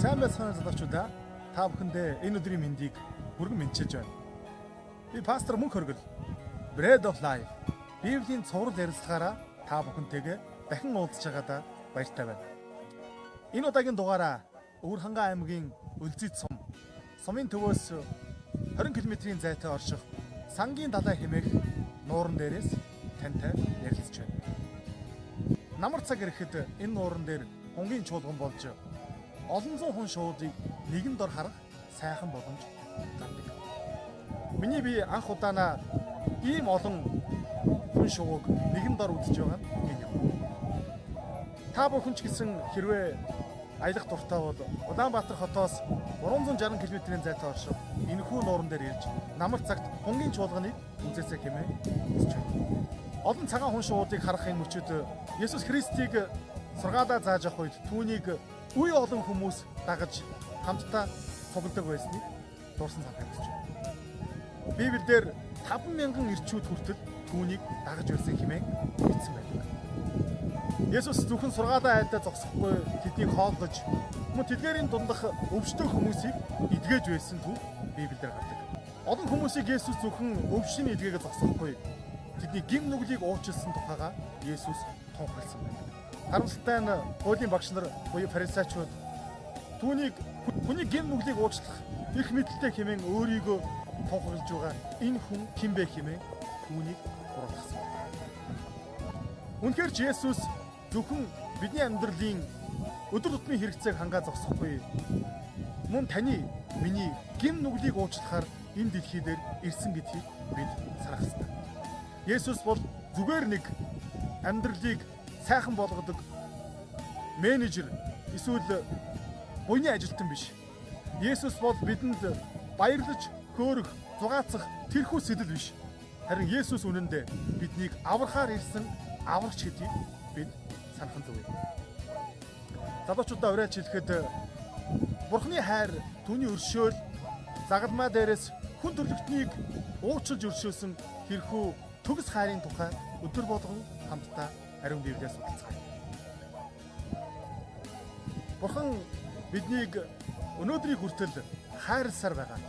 Сайн байцгаана залуучуудаа. Та бүхэндээ энэ өдрийн мэндийг хүргэн мэндчилж байна. Би пастор Мөнх Хөргөл. Bread of Life Библийн цуврал ярилцлагаараа та бүхэнтэйгээ дахин уулзч байгаадаа баяртай байна. Энэ удаагийн дугаараа Өвөрхангай аймгийн Үлзий сум сумын төвөөс 20 км-ийн зайтай орших Сангийн далай хэмээх нууран дээрээс тантай ярилцж байна. Намар цаг ирэхэд энэ нууран дээр хунгийн чуулган болж олон зуун хүн шуудыг нэгэн дор харах сайхан боломж гардаг. Миний би анх удаанаа ийм олон хүн шувууг нэгэн дор үзэж байгаа нь энэ юм. Та бүхэн ч гэсэн хэрвээ аялах дуртай бол Улаанбаатар хотоос 360 км-ийн зайтай орших энэхүү нууран дээр ирж намар цагт хунгийн чуулганыг үзээсэй хэмээн хүсэж байна. Олон цагаан хүн шуудыг харах юм мөчид Есүс Христийг сургаалаа зааж авах үед түүнийг үе олон хүмүүс дагаж хамтдаа цугладаг байсныг дурсан санахыг хүсэж байна. Библиэлд 5000 эрчүүд хүртэл түүнийг дагаж байсан хэмээн бичсэн байдаг. Есүс зөвхөн сургаалаа айлдаа зогсохгүй тэднийг хооллож мөн тэдгээрийн дундах өвчтөн хүмүүсийг эдгэж байсан түүх Библиэлд гардаг. Олон хүмүүсийг Есүс зөвхөн өвчний эдгээгээ зогсохгүй тэдний гэм нүглийг уучлсан тухайга Есүс тунхагласан байдаг. Харамсалтай нь хуулийн багш нар буюу фарисеучуд түүнийг хүний гэм нүглийг уучлах эрх мэдэлтэй хэмээн өөрийгөө тунхаглаж байгаа энэ хүн хэн бэ хэмээн түүнийг буруутгасан. Үнэхээр ч Есүс зөвхөн бидний амьдралын өдөр тутмын хэрэгцээг хангаа зогсохгүй мөн таны миний гэм нүглийг уучлахаар энэ дэлхий дээр ирсэн гэдгийг бид санах ёстой. Есүс бол зүгээр нэг амьдралыг сайхан болгодог менежер эсвэл буйны ажилтан биш. Есүс бол бидэнд баярлаж, хөөрөх, зугаацах тэрхүү сэтэл биш. Харин Есүс үнэндээ биднийг аврахаар ирсэн аврагч гэдгийг бид санах нь зөв юм. Залуучуудаа уриалж хэлэхэд Бурхны хайр түүний өршөөл загалмай дээрээс хүн төрлөختнийг уучлж өршөөсөн тэрхүү төгс хайрын тухай өдөр болгон хамтдаа ариун Библиэс судалцгаая. Бурхан биднийг өнөөдрийг хүртэл хайрласаар байгаа.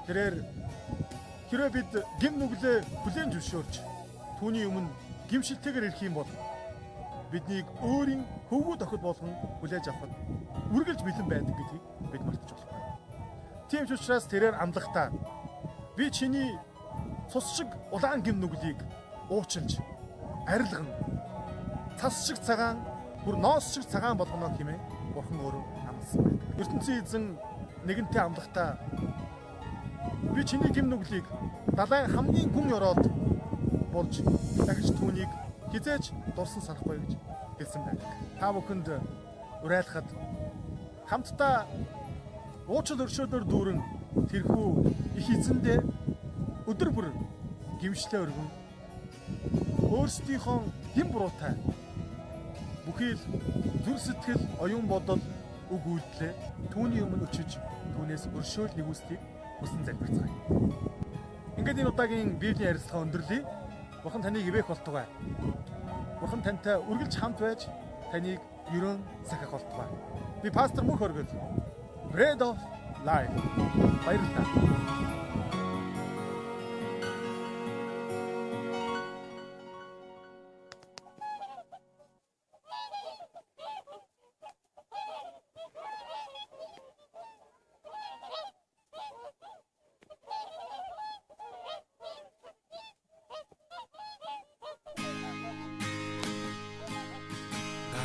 Тэрээр хэрвээ бид гэм нүглээ хүлээн зөвшөөрч түүний өмнө гэмшилтэйгээр ирэх юм бол биднийг өөрийн хөвгүү тохид болгон хүлээж авахад үргэлж бэлэн байдаг гэдгийг бид мартаж болохгүй. Тийм ч учраас тэрээр амлахдаа би чиний цус шиг улаан гэм нүглийг уучлж арилган цас шиг цагаан бүр ноос шиг цагаан болгоно хэмээн Бурхан өөрөө амласан байдаг. ертөнцийн эзэн нэгэнтээ амлахдаа би чиний гэм нүглийг далайн хамгийн гүн ёроолд болж дахиж түүнийг хэзээ ч дурсан санахгүй гэж хэлсэн байдаг. Та бүхэнд уриалахад хамтдаа уучлал өршөөлөөр дүүрэн тэрхүү их эзэндээ өдөр бүр гэмшлээ өргөн өөрсдийнхөө гэм буруутай бүхий л зүр сэтгэл, оюун бодол, үг үйлдэлээ түүний өмнө өчөж түүнээс өршөөл нэгүслийг хүсэн залбирцгаая. Ингээд энэ удаагийн Библийн ярилцлага өндөрлөе. Бурхан таныг ивээх болтугай. Бурхан тантай үргэлж хамт байж таныг ерөөн сахих болтугай. Би пастор Мөнх Өргөл. Bread of Life. Баярлалаа.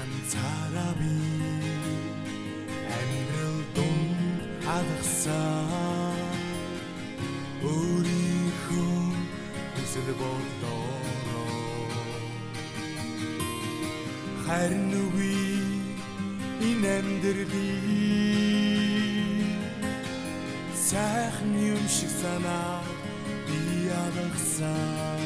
Ганцаараа би амьдрал дунд алгасан өөрийнхөө хүсэл бодлороо харин үгүй энэ амьдралыг сайхан юм шиг санаа би алгасан.